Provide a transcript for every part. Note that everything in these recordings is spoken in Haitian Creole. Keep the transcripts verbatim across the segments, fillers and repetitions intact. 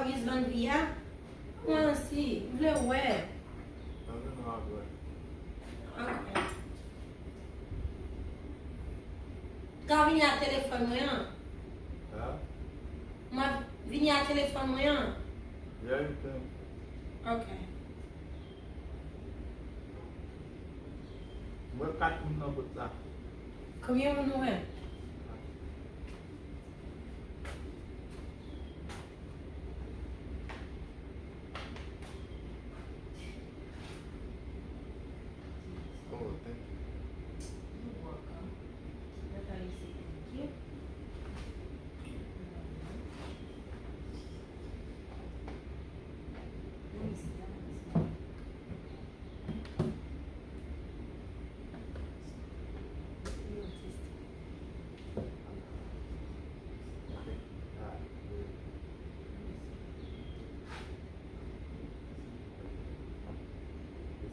Miss Van Via? Mwen osi, m vle wè. Ok. Ka vini ak telefòn mwen an? Mwen vini ak telefòn mwen an? Ok. Mwen kat moun nan kot la. Konbyen moun ou wè? Oh, thank you. You're welcome. That's how you say thank you. Let me see. Let me see.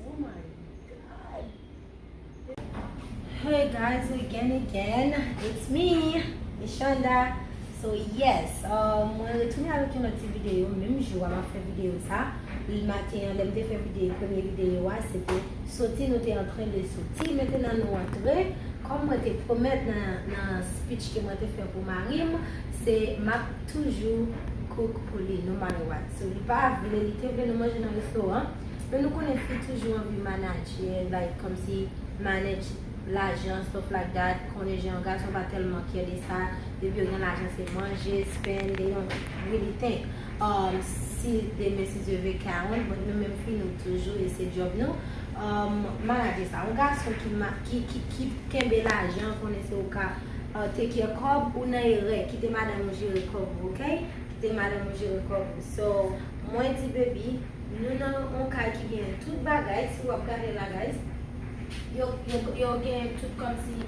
Oh my God. Hey guys, again, again, it's me, Mishonda. So yes, uh, mwen retounen avèk yon lòt ti videyo, menm jou a m ap fè videyo sa. Maten an, lè m te fè videyo, premye videyo a, se te soti, nou te antren de soti. Mentnan nou antre, kòm mwen te pwomèt nan, nan speech ke mwen te fè pou mari m, se m ap toujou cook pou li, no matter what. So, li pa vle, li te vle nou manje nan restoran, men nou konnen fi toujou anvi manaje, like, kòmsi manage lajan, stuff like that, konnen jan gason pa tèlman care de sa, depi yo gen lajan se manje, spend, they don't really think. Um, si demen si Dye vle ka on, but nou menm fi nou toujou, e se job nou, um, manaje sa. Yon gason ki, ma- ki, ki, ki kenbe lajan, konnen se ou ka, uh, take care kòb, ou nan erè, kite madanm ou jere kòb ou, ok? Kite madanm ou jere kòb ou. So, mwen di baby, nou nan yon kay ki gen tout bagay, si w ap gade la, guys, yo, yo, yo gen tout kòmsi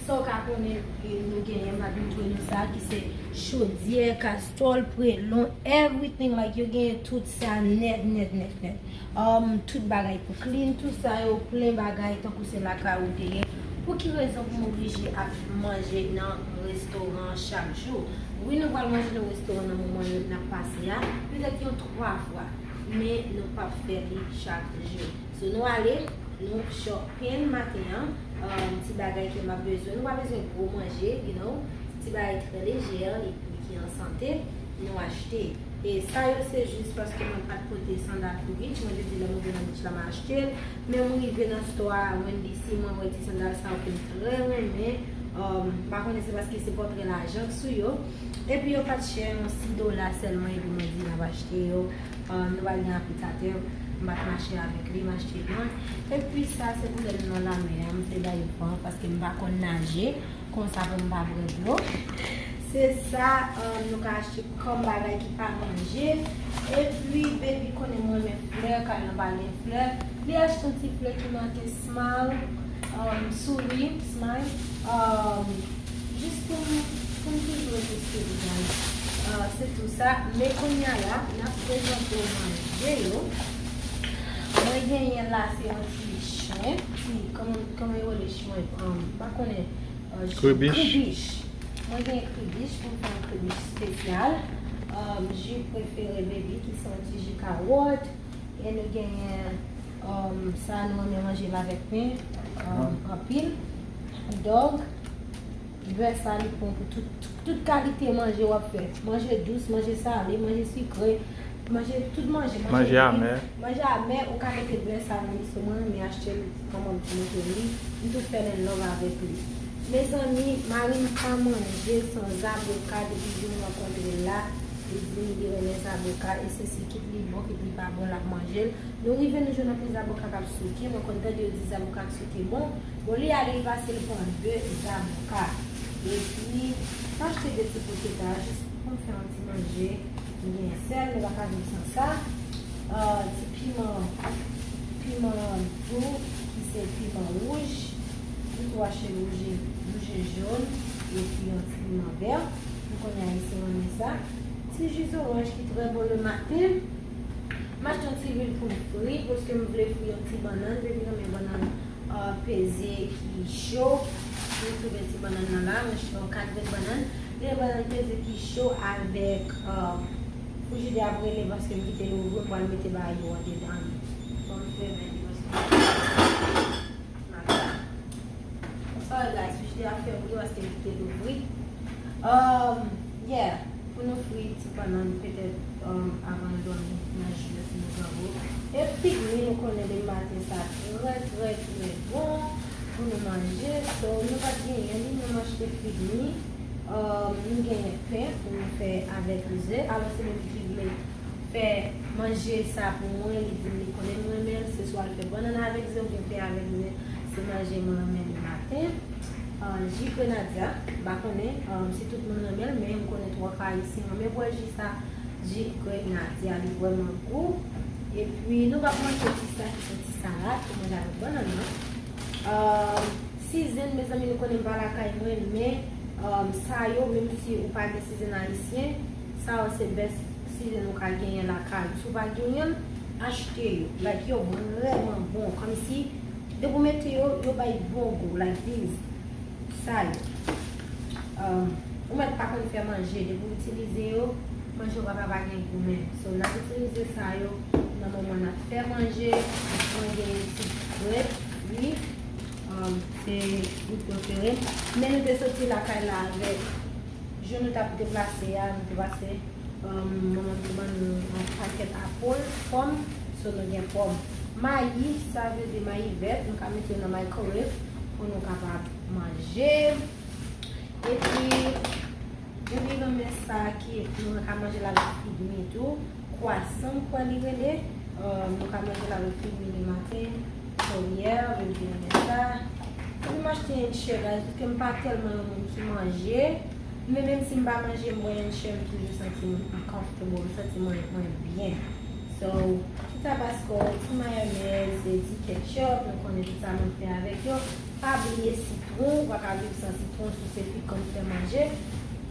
sa w ka konnen, e, nou genyen, m pa vin jwe nou sa, ki se chodyè, kastòl, prelon, everything, like, yo genyen tout sa nèt, nèt, nèt, nèt. Um, tout bagay pou clean, tout sa yo plen bagay, tankou se lakay ou te ye. Pou ki rezon pou m oblije ap manje nan restoran chak jou? Wi, nou pral manje nan restoran nan moman n ap pase a, petèt yon twa fwa, men nou p ap fè li chak jou. So, nou ale, nou shopping maten an, um, ti bagay ke m ap bezwen. Nou pa bezwen gwo manje, you know, ti bagay trè lejè, epi ki an sante, nou achte. E sa yo se jis paske mwen pa t pote sandal pou beach. Mwen te di lè mwen vin nan beach la, m a achte l. Men mwen rive nan store a, Wendy's, mwen wè ti sandal sa yo ke m trè renmen. Um, m pa konnen se paske se pòtrè lajan k sou yo. Epi yo pa t chè, yon sis dola sèlman, epi mwen di m ap achte yo. Um, nou pral gen aplikatè, m pa t mache avèk li, m achte mwen. Epi sa, se pou lè nou nan lanmè a, m vle bay van, paske m pa konn naje. Konsa pou m pa pran dlo. Se sa, um, nou ka achte kòm bagay ki pa manje. Epi, baby konnen mwen renmen flè, kay lan pa gen flè. Li achte yon ti flè ki make smile, um, souri, smile. Um, jis pou m, pou m toujou rete souri, guys. Uh, se tou sa. Men kounye a la, n ap prezante w manje yo. Mwen genyen la, se yon ti shrimp, ti, kòman, kòman yo rele shrimp? Um, m pa konnen. Kribich. Kribich. Mwen gen kribich pou m fè yon kribich espesyal. Um, ji prefere baby ki se yon ti ji kawòt. E nou genyen, um, sa nou renmen manje l avèk pen, um, anpil. Dòg, bè sa li bon pou tout, tout kalite manje w ap fè. Manje dous, manje sale, manje sikre. Manje, tout manje, manje amè. Manje amè, ou ka mete bè sa nan li, so mwen renmen achte l, kòman m di nou ke li, m tou fè l in love avèk li. Mezanmi, mari m pa manje san zaboka depi jou m rankontre l la, li di m li renmen zaboka, e se si kit li bon, kit li pa bon, l ap manje l. Nou rive nou jwenn anpil zaboka k ap souke, mwen konn tande yo di zaboka k souke bon, bon li ale li pase l pran de zaboka. Epi, m achte de ti pote ta, jis pou m fè yon ti manje. M gen sèl, nou pa ka viv san sa. Ah, ti piman, piman dou, ki se piman wouj. M tou achte wouj e, wouj e jòn, epi yon ti piman vè. M konnen Ayisyen renmen sa. Ti ji zoranj ki trè bon le maten. M achte yon ti lwil pou m fri, paske m vle fri yon ti bannann, depi m renmen bannann, ah, peze ki cho. M twouve ti bannann nan la, mwen achte yon kat vèt bannann. Gen bannann peze ki cho avèk, ah, Frijidè ap rele paske m kite l ouvri, m pral mete bagay yo andedan li. Bon, m fèmen li paske. Sorry guys, frijidè ap fè bri paske m kite l ouvri. Um, yeah, pou nou fri ti bannann petèt um, avan nou dòmi nan ji yo si nou grangou. E fig mi nou konnen demen maten sa trè trè trè bon pou nou manje. So nou pa t genyen li, nou achte fig mi. Um, nou genyen pen pou nou fè avèk ze. Alò se li ki vle fè manje sa pou mwen, li di m li konnen m renmen l, se swa l fè bannann avèk ze oubyen pen avèk ze, se manje mwen renmen li maten. Ah, ji grenadya, m pa konnen ah, si tout moun renmen l, men m konnen twa ka ayisyen renmen bwè ji sa, ji grenadya, li vrèman gou. Epi nou p ap manke ti sa ki se ti salad pou manje avèk bannann nan. Ah, Sizen, mezanmi, nou konnen m pa lakay mwen, men um, sa yo, menm si ou pa gen sizen ayisyen, sa yo se best sizen ou ka genyen lakay ou. Si ou pa genyen l, achte yo. Like, yo vrèman bon. Kòmsi, depi w mete yo, yo bay bon gou. Like this. Sa yo. Um, ou mèt pa konn fè manje. Depi w itilize yo, manje w pa ka pa gen gou men. So, n ap itilize sa yo nan moman n ap fè manje. Mwen gen yon ti grèt, wi. Um, se gout prefere m. Men nou te soti lakay la avèk jou nou t ap deplase a, nou te pase, um, manman m te ban nou yon pakèt apòl, pòm, so nou gen pòm. Mayi, sa vle di mayi vèt, nou ka mete yo nan microwave pou nou kapab manje. Epi, nou gen yon mès sa ki nou ka manje l avèk fig mi tou. Kwasan, m kwè li rele. Euh, nou ka manje l avèk fig mi le maten, kòryè, vin vin renmen sa. Epi m achte yon chè, guys, paske m pa tèlman yon moun ki manje. Men menm si m pa manje, m bwè yon chè, m toujou santi m comfortable, m santi mwen, mwen byen. So, ti tabasko, ti mayonèz, ti ketchup, nou konnen tout sa moun fè avèk yo. Pa bliye sitwon, ou pa ka viv san sitwon, si w se fi k konn fè manje,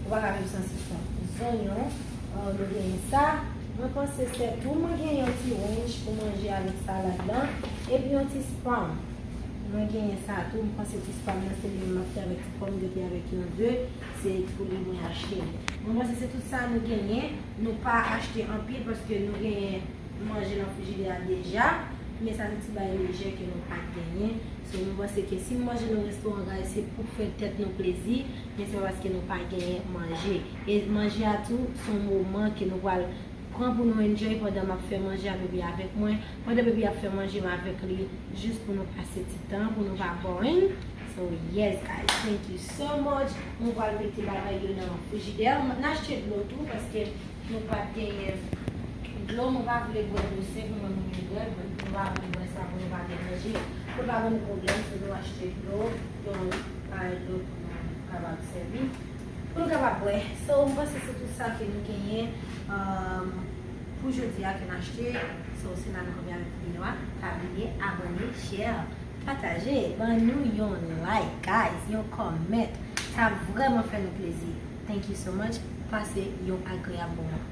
ou pa ka viv san sitwon. Zonyon, euh, nou genyen sa. Mwen panse se tou, mwen gen yon ti ranch pou manje avèk salad lan, epi yon ti spam. Mwen genyen sa tou, mwen panse ti spam nan se li menm m ap fè avèk ti pòmdetè avèk yon ze, se pou li mwen achte li. Mwen panse se tout sa nou genyen, nou pa achte anpil paske nou genyen manje nan frijidè a deja, men sa se ti bagay lejè ke nou pa t genyen. So, nou panse ke si nou manje nan restoran, guys, se pou fè tèt nou plezi, men se pa paske nou pa genyen manje. E manje a tou, se yon moman ke nou pral pran pou nou enjoy pandan m ap fè manje a bebe avèk mwen, pandan bebe ap fè manje m avèk li, jis pou nou pase ti tan, pou nou pa boring. So, yes, guys, thank you so much. Mwen pral mete bagay yo nan frijidè. M achte dlo tou, paske nou pa t genyen dlo, mwen pa vle bwè dlo senk, mwen menm mwen bwè, nou pa vle bwè sa pou nou pa gen manje. Pou pa ban nou pwoblèm, so nou achte dlo, yon kay dlo pou nou kapab sèvi, pou nou kapab bwè. So, mwen panse se tout sa ke nou genyen, um, pou jodi a ke n achte. So, se la nou kanpe avèk videyo a. Pa bliye abòne, share, pataje, ban nou yon like, guys, yon comment. Sa vrèman fè nou plezi. Thank you so much. Pase yon agreyab moman.